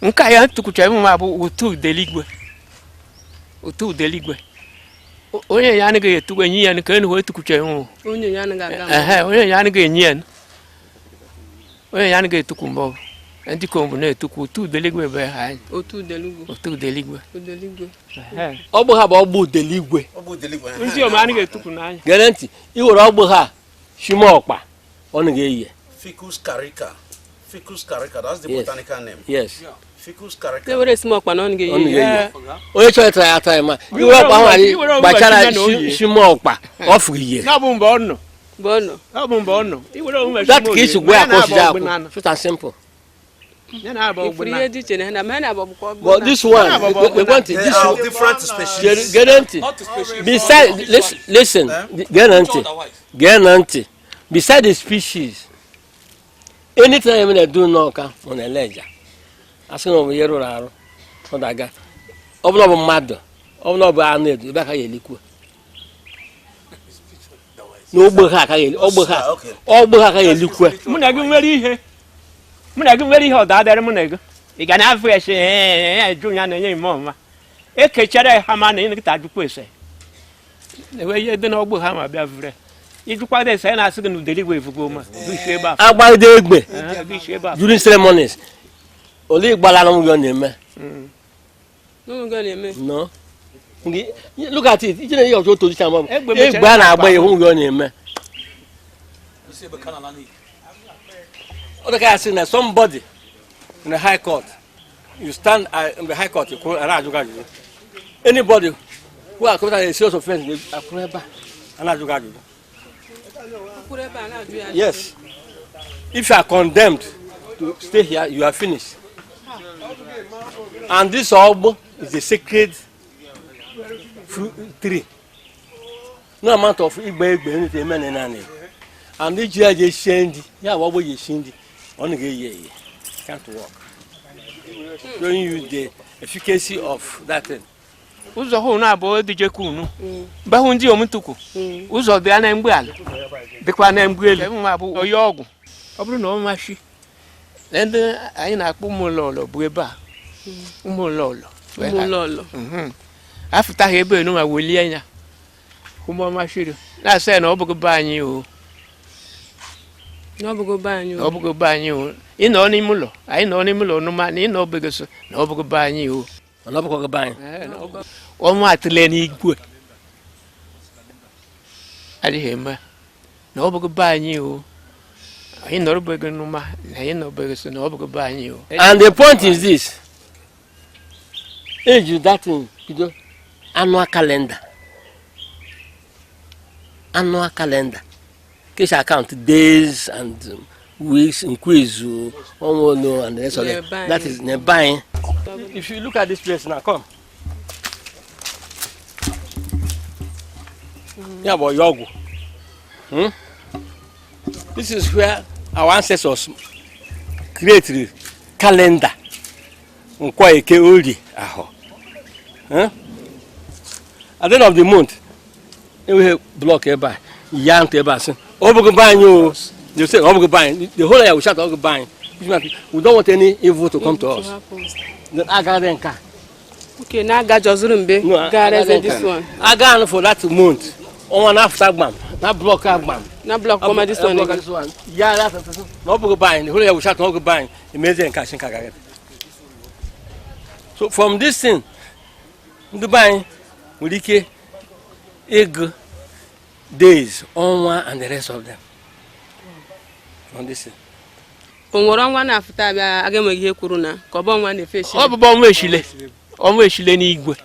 Nke a ya ntụkwucha emume a bụ ụtụ udeligwe, ụtụ udeligwe. Onye ya anaghị etukwu enyi ya nke enugwu etukwucha enwu. Onye ya anaghị aga. Ehe, onye ya anaghị enyi ya, onye ya anaghị etukwu mgbe ọ bụ ndị kom bụ na-etukwu ụtụ udeligwe bụ ha anyị. Otu udeligwe. Ụtụ udeligwe. Udeligwe. Ọgbụ ha bụ ọgbụ udeligwe. Ndị om anaghị etukwu n'anya. Gere ntị, i were ọgbụ ha shime ọkpa, ọ naghị eyi. Ficus carica. Ficus carica, that's the Yes. botanical name. Yes. Ficus carica. E were esi m ọkpa na ọ Ọ ga-eyi. na-eyi. Onye chọrọ ịtara ya atara ya ma i were ọkpa ahụ anyị I were onwe gbachara shime na oyi. shime ọkpa, ọ fụrụ ihe. Na ọ bụ mgbe ọ nọ. Bụ ọ nọ. Ọ bụ mgbe ọ nọ. I were onwe That ka isi gwa ya ka o si akwụ. Short and simple. Ifuru ihe dị iche na ha na ma ha na-abọ bụkwa ọgbụ But na- this one, ekwentị, They this are one, different species. gere ntị. Beside, listen, listen, gee ntị, gee ntị. Beside the species, anything I na-edu n'ọka ọ na-eleja. Asị na ọ bụ ihe rụrụ arụ, ọ na-aga. Ọ bụla ọ bụ mmadụ, ọ bụla ọ bụ anụ edu, ebe aka ya elikwu. N'ogbe ha aka ya eli, ogbe ha, ogbe ha aka ya elikwu. Mụ na gị nwere ihe, mụ na gị nwere ihe ọda adịrị mụ na gị. Ị ga na-afụ ya sị ee jụ ya na-enye ime ọma ekechara ha ma na ịnakịta ajụkwa ese ewe ihe dị n'ọgbụ ha ma bịa vure ijụkwado ese na-asị gị na udeligwe efugo ma bụ isi ebe a. Agbagide egbe Ee, bụ isi ebe a. during ceremonies, olee ịgbala nwunye ọ na-eme? N'ụmụ gị ọ na-eme. No. Look at it. Ije na ihe ọzọ otu ma Egbe mechara egbe a na-agba ya nwunye ọ na-eme. Ọ dị ka ya sị na somebody in the high court, you stand in the high court, kwụrụ a na-ajụ gị ajụjụ. Anybody who has committed a serious offense akwụrụ ebe a, a na-ajụ gị ajụjụ. Kwuru ebe a na-ajụ ya. Yes. If you are condemned to stay here, you are finished. And this ogbo is a sacred fruit tree. No amount of igbe egbe anything eme na naanị. And iji ya je sie nri, ya bụ ogbo ji esi nri, ọ na ga-eyi eyi. Can't work. Showing you the efficacy of that thing. Ụzọ hụ na abụọ dịjekwa unu bahụ ndị omtukwu ụzọ dị na mgbe ala dịkwa na mgbe elu emume abụ oyi ọgwụ ọ bụrụ na ọ machi na ndị anyị na-akpọ ụmụ ụlọụlọ bụ ebe a ụmụ ụlọụlọ. Ụmụ ụlọụlọ. Afụtaghị ebe enu ma welie ya ụmụ ọmachiri na-asị ya na ọ bụghị be anyị o. Na ọ bụgo be anyị na o. ọ bụghị be anyị o. Ị nọ n'ime ụlọ anyị nọ n'ime ụlọ nụma na ị nọ beghị so na ọ bụghị be anyị o. Mana ọ bụkwa be anyị. Ọnwa atụle n'igwe adịghị eme na ọ bụghị be anyị o. Anyị nọrọ beghị nụma na anyị nọ beghị so na ọ bụghị be anyị o. And the point is this. Eji that thing bido annual calendar. Annual calendar. Case account days and weeks, nkwizu, ọnwa ono and the rest of them. N'ebe anyị. That is n'ebe anyị. If you look at this place now, come. Ya bụ ọyọ ọgwụ. This is where our ancestors created calendar. Nkwọ Eke Orie Ahọ. At the end of the month, enweghị block ebe a, ya ntụ ebe a sị, ọ bụghị be anyị o. They say, ọ bụghị be anyị. The whole area will shout, ọ bụghị be anyị. Which means we don't want any evil to come to us. Then agaghị nke a. Okay, na aga jọzuru mbe No, gara eze agaghị nke this a. one. Aga anụ for that month. Ọnwa na-afụta gbam, na block agbam. Na block kpọma this one Block again. this one. Ya ya na ọ bụghị be anyị. The whole area will shout, ọ bụghị be anyị. Emezie nke a sị nke agaghị. So from this thing, ndị be anyị nwere ike ịgụ days, ọnwa and the rest of them. From this thing. O nwere ọnwa na-afụta abịa aga enweghị ihe kwuru na ka ọ bụ ọnwa na-efe eshi. Ọ bụbụ ọnwa eshile, ọnwa eshile n'igwe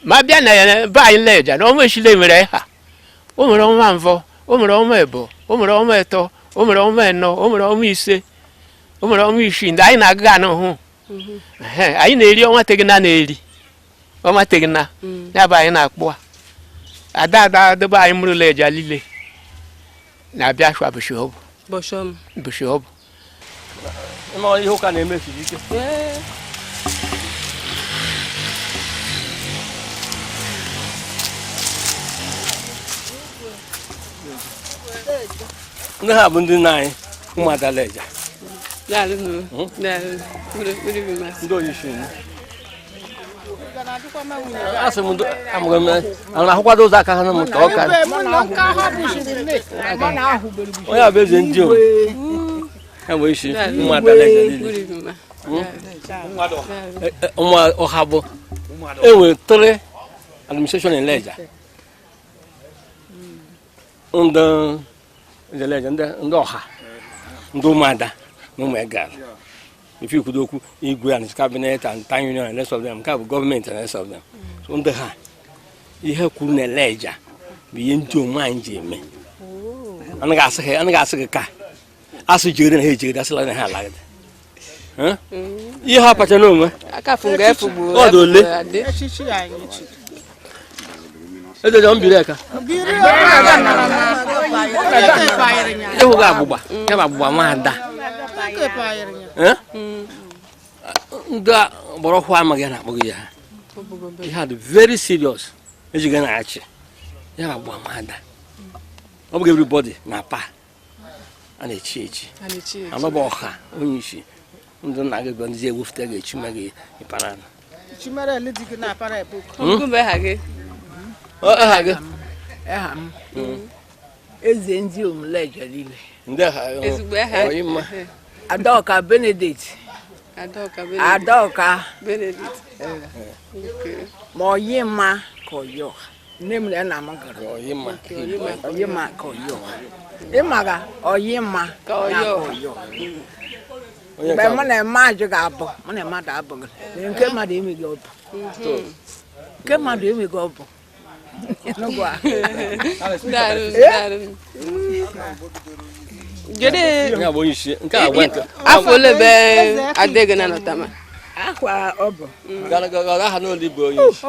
ma bịa na ya be anyị leja na ọnwa eshile nwere ha. O nwere ọnwa mvọ, o nwere ọnwa ịbọ, o nwere ọnwa ịtọ, o nwere ọnwa ịnọ, o nwere ọnwa ise, o nwere ọnwa isii ndị anyị na-aga anụ hụ. Ehe, anyị na-eri ọnwa tegina, na-eri ọnwa tegina ya bụ anyị na-akpụ a ada ada dobe anyị mụrụ leja lile na-abịa shwa bụshi ọbụ. Bọshọm. Bụshi ọbụ. Ịma ihe ụka na-eme siri ike. Ee. Ndị ha bụ ndị nna anyị, ụmụada Leja. Daalụ nụ. Daalụ. Good evening, ma. Ndị onye-isi unu. Asị m ndị amụghị m ana ahụkwado ụzọ aka ha na m ka ọ ka onye a bụ eze ndị o ha bụ isi ụmụada Lejja niile. Good evening, ma. Ụmụ ọha bụ enwere three administration in Lejja. Ndị eze Lejja, ndị ọha, ndị ụmụada na ụmụ egara. Ife ikwudo okwu igwe and his cabinet and town union and rest of them, nke a bụ gọọmenti and rest of them. So ndị ha ihe kwuru na Lejja bụ ihe ndị onwe anyị ji eme. Anaghị asị gị ka asị jere na ha ejegide, asịla na ha alagide. Ihe ha pacha n'onwe Aka fụ nga efu bụ. Ọ dị ole? Ejeje m biri aka ịhụ gị agbụgba ya bụ agbụgba nwaada. Ndị gbọrọ ọhụụ amaghị na akpọghị ya ha. Ihe a dị very serious, ejighị na-achị ya bụ agbụgba nwaada. Ọ bụghị everybody na pa a na-echi echi. Anọba ọha onye isi ndị nna gị bụ ndị ewufute ga-echi me gị ịpara. Aha gị? Aha m eze ndị Lejja niile. Ndị aha Ezigbo aha. Oyi mma. Adaọka Benedict. Adaọka Benedict. Adaọka Benedict. Okay. Ma oyi mma ka oyi ọha. Nne m na nna m gara Oyi mma. Oyi mma ka oyi ọha. Ịmaga oyi mma Ka oyi na ka ọha. oyi ọha. Onye Mgbe nke mụ na mmadụ ga-abụ, mụ na mmadụ abụghị nke mmadụ emeghị ọ bụ nke mmadụ emeghị ọ bụ. Ịnụgwa? Daalụ, daalụ. Jede onye a bụ onye isi nke a gwa nke afọ ole be adịghị na nọtama? Akwa ọ bụ gara gara aha n'olu bụ onye isi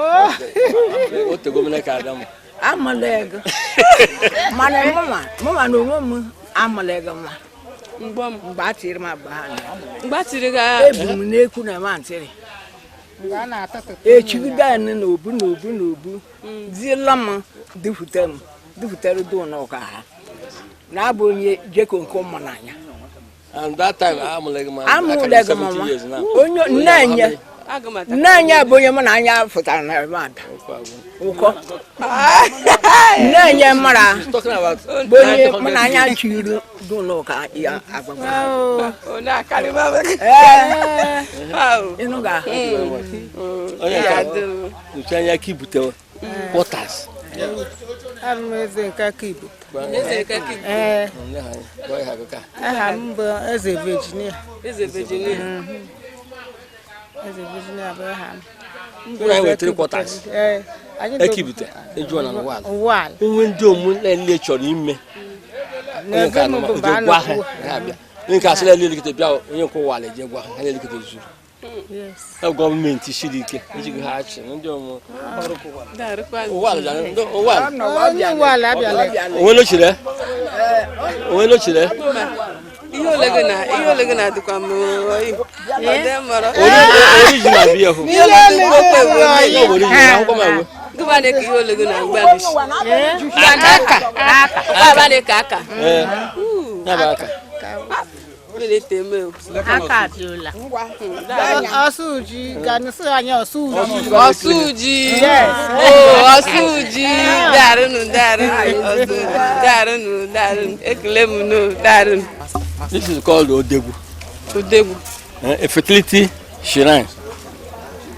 o tego mene ka ada m. Amụla ego mana mụnwa na onwe m amụla ego nwa. Mgbọ m. Mgbe a tiri m agba ha na Mgbe a tiri ga ebu m n'ekwu na mantịrị echigide anyị na obu na obu na obu dila m dufute m dufutere du n'ụka ha na-abụ onye jeko nke ụmụ n'anya. And that time amụleghị m. Amụleghị m nwa. Onye nne anyị aga m ata. Nne anyị bụ onye mụ na anya fụtara na ebe ada ụkọ nne anyị mara Talking about bụ onye mụ na anya chiri du n'ụka ya agbagba. Onye akarị m abụghị. Ee. Wow. Ịnụga? Onye nke Ya a dị. nụcha anya ka ibute quarters. Abụ m eze nke aka Igbo. Eze nke aka Igbo. Ee, Nne ha gwa ya akụkọ a. aha m bụ Eze Virginia. Eze Virginia. Eze Virginia bụ aha m. M bụ Ụlọ anyị eze nwere three aka Igbo. quarters. Ee, anyị dị Ekibute ejuo na ụwa ala. ụwa ala. Onwe ndị omu niile chọrọ ime onye nke N'ebe m anọ bụ eje mgbe a gwa ha nọ ha abịa. Onye nke asịla elikete bịa, onye nke ụwa ala eje gwa ha ha elikete zuru. Yes. Ha gọọmenti siri ike ejighị ha achị ndị omu Darụkwa. ụwa ala jara ndị ụwa ala. Onye ụwa ala abịala. Onwe n'ochire onwe n'ochire. Ihe ole gị na ihe ole gị na-adịkwa m oyi. Ọ dị mọrọ. Original bi ehu. Ihe ole gị gbokwe bụ Onye bụ original akwụkwọ ma ewe. Gụba na-eke ihe ole gị na mgbe a dị. Aka. Aka. Ọkwa na-eke aka. Ee. Ya bụ aka. Mmiri na-ete eme o. Aka adịla. Ọsụ ji ga nụsị anyị ọsụ ji. Ọsụ ji. Yes. Oo, ọsụ ji. Darụnụ, darụnụ. Ọsụ ji. Darụnụ, darụnụ. Ekele m nụ, darụnụ. This is called Odegwu. Odegwu. A fertility shrine.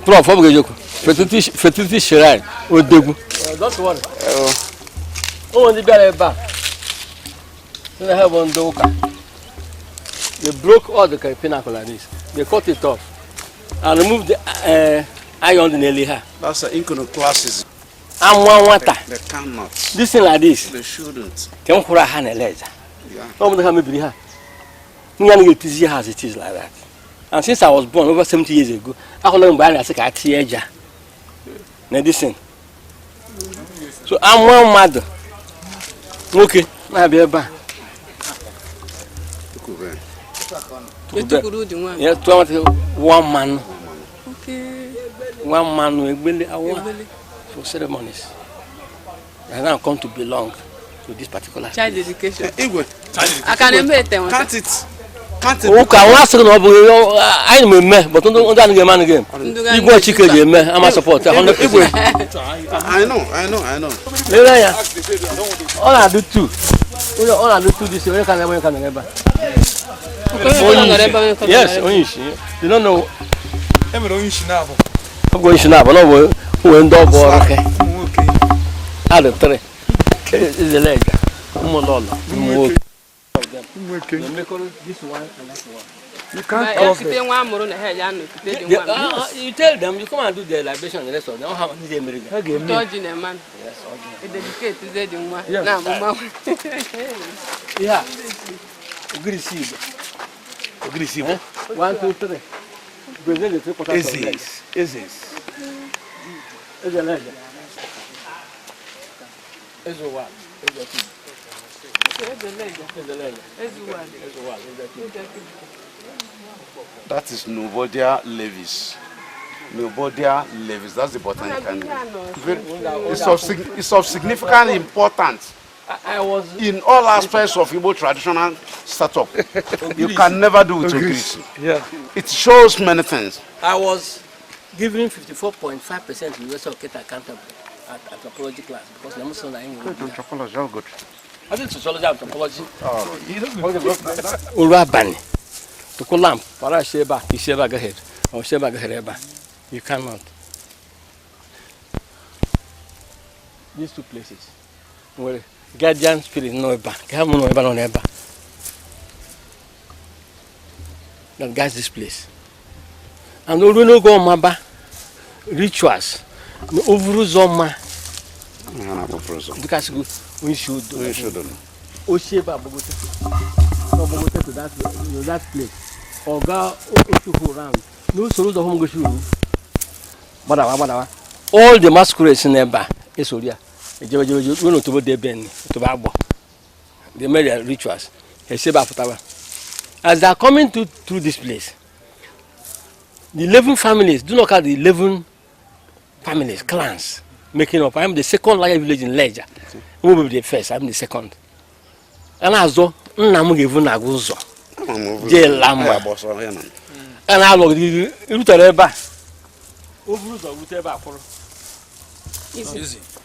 Prof, ọ bụ eziokwu. Fertility shrine Odegwu. Don't worry. Ụmụ ndị bịara ebe a sị na ha bụ ndị ụka. They broke all the pinnacle like this. They cut it off and removed the iron dị n'elu ha. That's the iconoclasm. Amụọ nwata. They cannot. This thing like this. They shouldn't. Ka m kwụrụ ha na Lejja. Yeah. Ọ bụ na ha mebiri ha. Ndị anaghị etizi ha as it is like that. And since I was born over 70 years ago, ahụla m mgbe a na-asị ka a tinye eja na this thing. So amụọ mmadụ nwoke na-abịa ebe a. Tukube. Etukwuru ụdị nwaanyị. Ya tụọ nwata nwa mmanụ. Okay. Nwa mmanụ egbele awa Egbele. for ceremonies. I now come to belong to this particular Child place. education. Igwe. Aka na-eme ete nwata. Count it. Ụka nwa asịrị na ọ bụghị anyị na-eme, but ndị anaghị eme anaghị eme. Igwe Chike ji eme ama support 100%. I know, I know, I know. Lere anya, ọ na-adị 2. Ọ na-adị 2 this onye ka na onye ka nọ ebe a. Yes, onye isi. You don't know. E mere onye isi na-abụ. Ọ bụ onye isi na-abụ na ọ bụ onwe ndị ọgọ ọrụ ke. Adị 3. Ezeleja, ụmụ lọlọ, ụmụ nwoke. You can't cross them. You tell them, you come and do the libation and the rest of them. How many they Yeah. Ogirisi Igbo. Ogirisi Igbo. 1, 2, 3. Brazil is 3/4 of them. Ezes. Ezeleja. Ezuwa. Ezeleja. Ezuwa. That is Novodia levis. Novodia levis. That's the botanical name. It's of significant importance in all aspects of Igbo traditional setup. You can never do with Ogirisi. Yeah. It shows many things. I was given 54.5% University of Keta Canterbury at anthropology class because Namuso na Anthropology, all good. I did sociology, anthropology. Oru abalị, tụkụ lamp, para isi ebe a, isi ebe a gaghị, or isi ebe a gaghị ebe a. You cannot. These two places nwere guardian spirit nọ ebe a, ka ha mụ nọ ebe a nọ n'ebe a. That guides this place. And oru n'oge ọmaba rituals, na ovuru ụzọ ọma. Dịkasị onye isi udo. Onye isi udo. Osi ebe a gbagote. Ọ gbagote to that place. Ọ gaa otu round. N'usoro ụzọ hụ ngosi uru. Gbadawa gbadawa. All the masquerades n'ebe a esoro ya. Ejebe jebe ruo n'otobo dị ebe nni, otobo agbọ. They made their rituals. Esi ebe a pụtawa. As they are coming through this place, the 11 families, do not count the 11 families, clans, making up. I am the second largest village in Leja. I will be the first, I am the second. And as though nna m ga-evu na-agụ ụzọ jee laa mma. A na-alụ rutere ebe a. O buru ụzọ rute ebe a kwụrụ.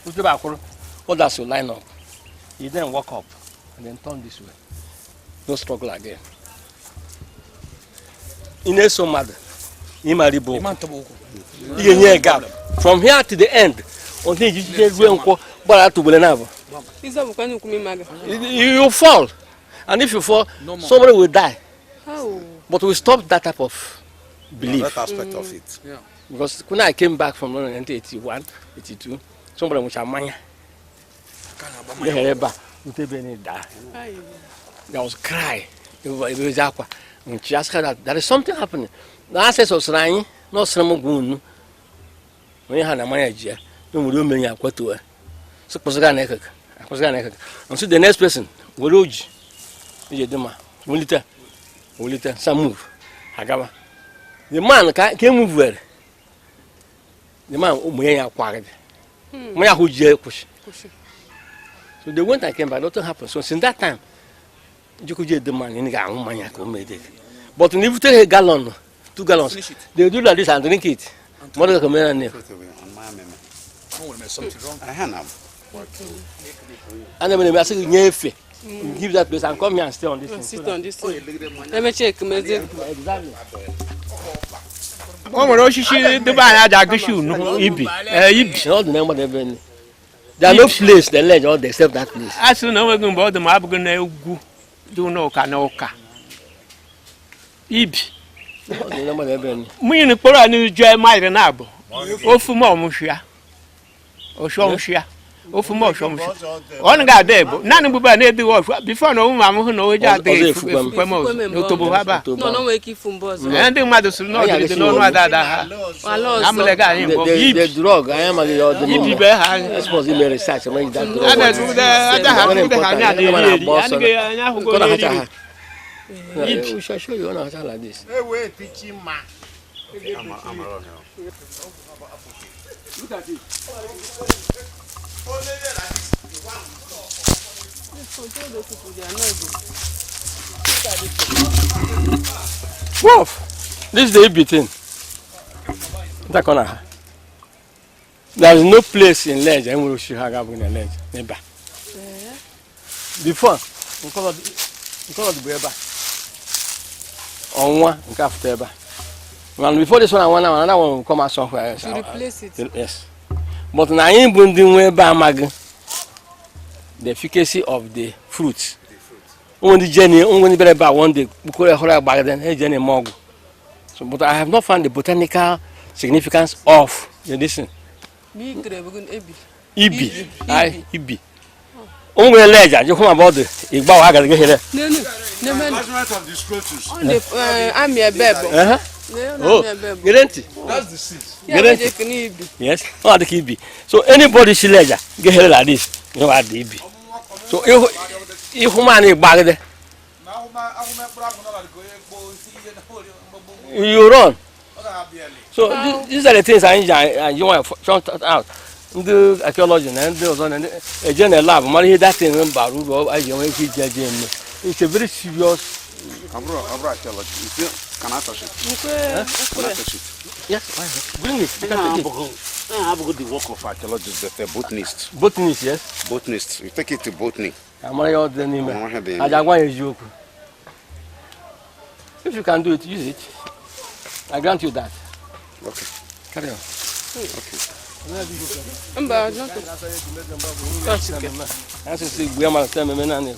Rute ebe a kwụrụ. Others will line up. You then walk up and then turn this way. No struggle again. Ị na-eso mmadụ, ị mara ibu ụkwụ. Ị ga-enye ya gap. From here to the end, until you jide ruo nkwọ gbara atụgbere na abụ. You fall. And if you fall, no, somebody will die. How? But we stopped that type of belief. That aspect of it. Yeah. Because when I came back from London in 1981, 82, somebody was a manya. There was cry. And she asked her that there is something happening. The ancestors are not saying when you had a manager, you will do so and so the next person will move. The man can move well. The man So they went and came back, nothing happened. So since that time, you could get the man in the. But if you take a gallon, 2 gallons, they do like this and drink it. Mother come in and and then I say, you give that place and come here and stay on this thing. Sit on this thing. Let me check. Exactly. O nwere osisi debe anyị aja agụshi unu. Ibi. Ibi. All the name of the There are no place the ledge all except that place. A sị na onweghị mgbe ọ dị ma abụghị na egwu dị n'ụka na ụka. Ibi. Mmiri kpọrọ anyị jee maịrị na abụ. Ofu ma ọmụshịa. Oshọmshịa. Ofu ma ọshọmshịa. Ọ ga-ada ebo. Naanị mgbe a na-edighị ọshụ. Bifo na ụmụ amụhụ na oje adịghị efukwe m ọzọ. N'otobo ha ba. Ndị mmadụ sịrị na ọ dịrị n'ọnụ ada ada ha. Amụlega anyị mbụ. Ibi. Ibi be ha. Ada ha anyị adịghị eri. Anyị ahụgo eri. Ibi. We shall show you on like this. Look at it. Control those people, they are not good. Wolf, this is the Ibi thing. That corner. There is no place in Ledge enwere oshi ha ga-abụghị na Ledge n'ebe a. Before, nkọlọdụ bụ ebe a. Ọnwa nke afụta ebe a. And before this one, another one will come out somewhere else. To replace it. Yes. But na anyị bụ ndị nwe ebe amaghị the efficacy of the fruit. Ụmụ ndị jeni, ụmụ ndị bịara ebe a one day kpukọrọ hụrụ agbagide ha eje na-eme ọgwụ. So, but I have not found the botanical significance of the this thing. N'ikere bụ gịnị? Ebi. Ibi. Ibi. Ai, ibi. Ụmụ nwere leja, jekwa ma bọdụ, ịgba wa agaghị here. N'enu, n'emenu. Enlargement of the scrotus. Ọ na amị ebe bụ. Uh-huh. N'enu Oh, amị ebe bụ. gere ntị. That's the seed. Ya gere bụ ntị. jekene ibi. Yes, ọ dị ka ibi. So anybody si leja, gehere like this, you know what ibi. So ihu ma na ịgbagide, you run. So these are the things anyị ji anyị nwayọ chant out. Ndị archaeology na ndị ọzọ na ndị eje na lab mara ihe datin bara uru anyị ji enwe ike iji eje eme. It's a very serious. Abro, archaeology. You feel, can I touch it? Nkwe Can I mkpụrụ. touch it? Yes, why not? Bring it. You can take it. I the work of archaeologists, but they're botanists. Botanist, yes. Botanists. You take it to botany. Amara ihe ọ dị n'ime. Amara ihe dị n'ime. Aja agwa ya eziokwu. If you can do it, use it. I grant you that. Okay. Carry on. Mba, ọ nọtụ. Asụsụ Igbo ya mara site ememe naanị.